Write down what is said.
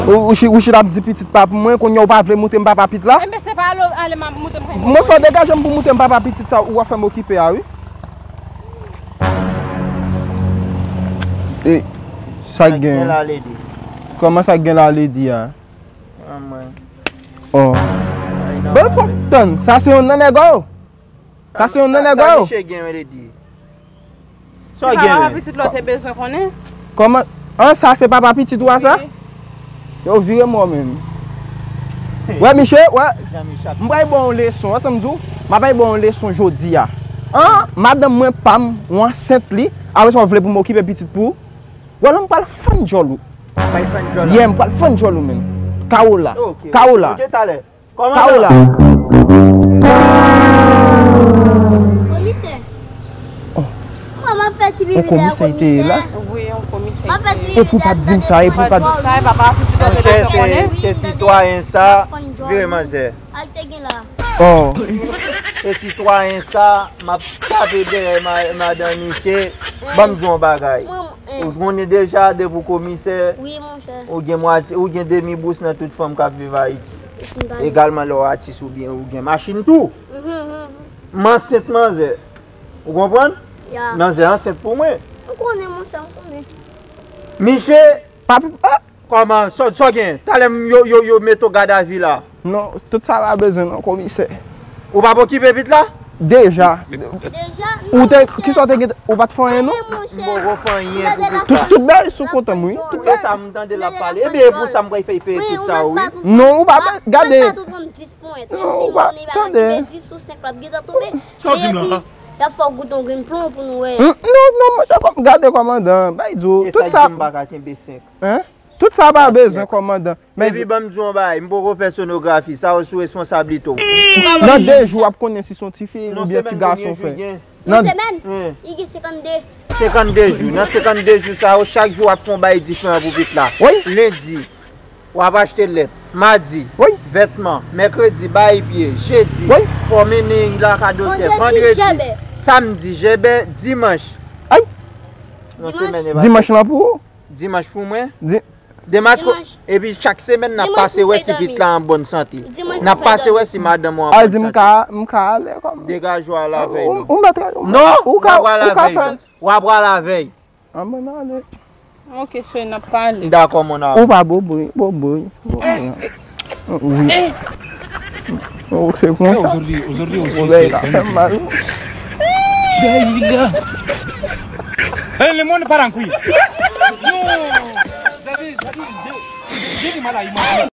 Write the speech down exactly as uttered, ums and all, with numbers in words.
Ou, ou chi- ou chita ap di pitit pa pou mwen, kounye a ou pa vle moute m papa pit la? Enben, se pa ale, ale m ap moute m kay. Mwen fò degaje m pou moute m papa pitit sa, ou ap fè m okipe a, wi. E, sa k gen? Kòman sa k gen la, Lady a? An mwen. Oh. Bèl fòk tann. Sa se yon nan nèg ou. Sa se yon nan nèg ou. Sa misye gen, Lady? Sa w gen, papa pitit la ou te bezwen konnen? Kòman? An, sa se papa pitit ou a sa? Wi. Yo vire mò menm. Wè, misye, wè. M pral ba w yon leson, wè sa m di w? M pral ba w yon leson jodi a. An, madanm mwen pa m, ou ansent li, apre sa w vle pou m okipe pitit pou ou? Wè, la m pral fann djòl ou. Bay fann djòl la. Yeah, m pral fann djòl ou menm. Kawo la. Ok. Kawo la. Ok, talè. Kawo la. Komisè. Oh. Mwen, m ap fè ti pipi dèyè komisè. Wi, yon komisè. M ap fè ti pipi dèyè komisè. E pou pa t di m sa, e pou pa t di sa, e papa pitit la te bezwen konnen. Se sitwayen sa, vire manzè. Al te gen la. Oh. Se sitwayen sa, m ap tape dèyè ma- madanm misye, ban m di w yon bagay. Mwen, mwen, Ou konnen deja, depi w komisè, wi, monchè. Ou gen mwati- ou gen demi bous nan tout fanm k ap viv Ayiti. Egalman, lè w atis oubyen ou gen machin tou. Mhm, mhm. M ansent manzè. Ou konprann? Ya. Manzè ansent pou mwen. M konnen, monchè, m konnen. Miche, papi, ah! Kòman? Sa, sa w gen? Talè m yo, yo, yo mete w gadavi la. Non, tout sa pa bezwen non, komisè. Ou p ap okipe pit la? Deja. Deja? Ou te, kisa w te gen, ou pa t fè anyen non? M poko fè anyen pou pit la. Tout, tout bagay sou kont mwen, wi. Tout bagay. E sa m tande l ap pale. Ebyen, e pou sa m pral fè peye tout sa, wi. Non, ou pa, gade. Non, ou pa, tande. Sa w di m la? Y ap fè w goute yon grenn plon pou nou wè. Non, non, monchè, gade kòmandan, bay di w. Tout sa. E sa k di m pa ka kenbe senk. Hein? Tout sa pa bezwen, kòmandan. Men epi ban m di w yon bagay, m poko fè sonografi, sa yo sou responsablite w. Nan de jou, w ap konnen si se yon tifi oubyen ti gason fè. Nan semèn, li gen senkannde. Senkannde jou. Nan senkannde jou sa yo, chak jou w ap fè yon bagay diferan pou pit la. Wi. Lendi, w ap achte lèt. Madi, wi, vètman. Mèkredi, bay pye. Jedi, wi, fò mennen la ka doktè. Vandredi, jèbè. Samdi, jèbè. Dimanch. Ay! Nan semèn, e pa dimanch lan pou ou? Dimanch pou mwen? Di- Dimanch, epi chak semèn, n ap pase wè si pit la an bòn sante. N ap pase wè si madanm ou an bòn sante. Al di m ka, m ka ale kòm. Degaje w al avè nou. Ou mèt. Non, ou ka, ou ka fè. W ap al avè l. An, mwen ale. Ok, sè, n ap pale. Dakò, mon amour. Ou pa boboy, boboy, boboy. Wi. Oh, se konsa. Ozordi, ozordi, ozordi. Ozordi, la fè mal. Dèyè li la. Eh, le monde part en couille. Non. Zadi, zadi, zadi, mal a imaj.